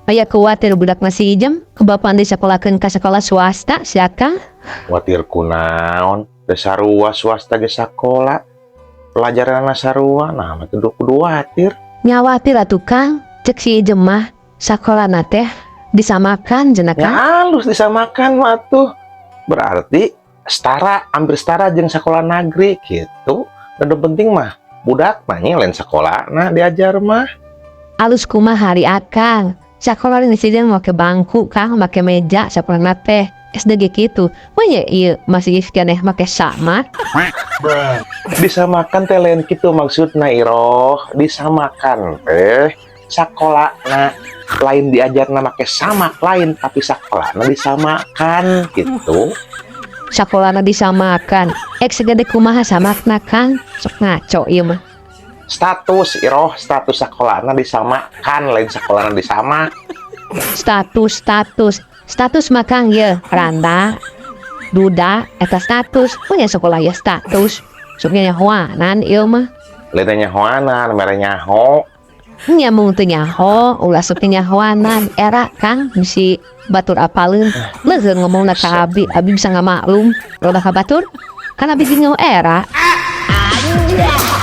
Aya kuatir budak masih ijem ku bapak disekolahkeun ka sekolah swasta sia, Kang. Kuatir kunaon? Da sarua swasta ge sakola. Pelajaranna sarua, nah mah teu kudu kuatir. Nya kuatir atuh, Kang, cek si Ijem mah sakolana teh disamakan cenah, Ya Kang. Alus disamakan mah tuh. Berarti setara, hampir setara jeung sekolah negeri gitu. Dan yang penting mah budak mah nya lain sekolah nah diajar mah. Alus kumaha ari Akang? Sakola ini sih make bangku, Kang, make meja sakolana teh. SD ge kitu. Mah nya ieu masih keneh make samak. Disamakan teh lain kitu maksudna, Iroh. Disamakan teh sakolana lain diajarna make samak lain, tapi sakolana disamakan gitu. Sakolana disamakan. Ek segede kumaha samakna, Kang? Sok ngaco ieu mah. Status, Iroh, status sakolana disamakan, lain sakolana disamak. Status, status. Status mah, Kang, ye randa duda eta status, punya sekolah ya status. Sok nyahoanan ieu mah. Lain nyahoanan, mere nyaho. Nya mung teu nyaho, ulah sok nyahoanan era, Kang, bisi batur apaleun. Leuheung ngomongna ka abi, abi bisa ngamaklum loba ka batur kan abi jeung era. Anjay.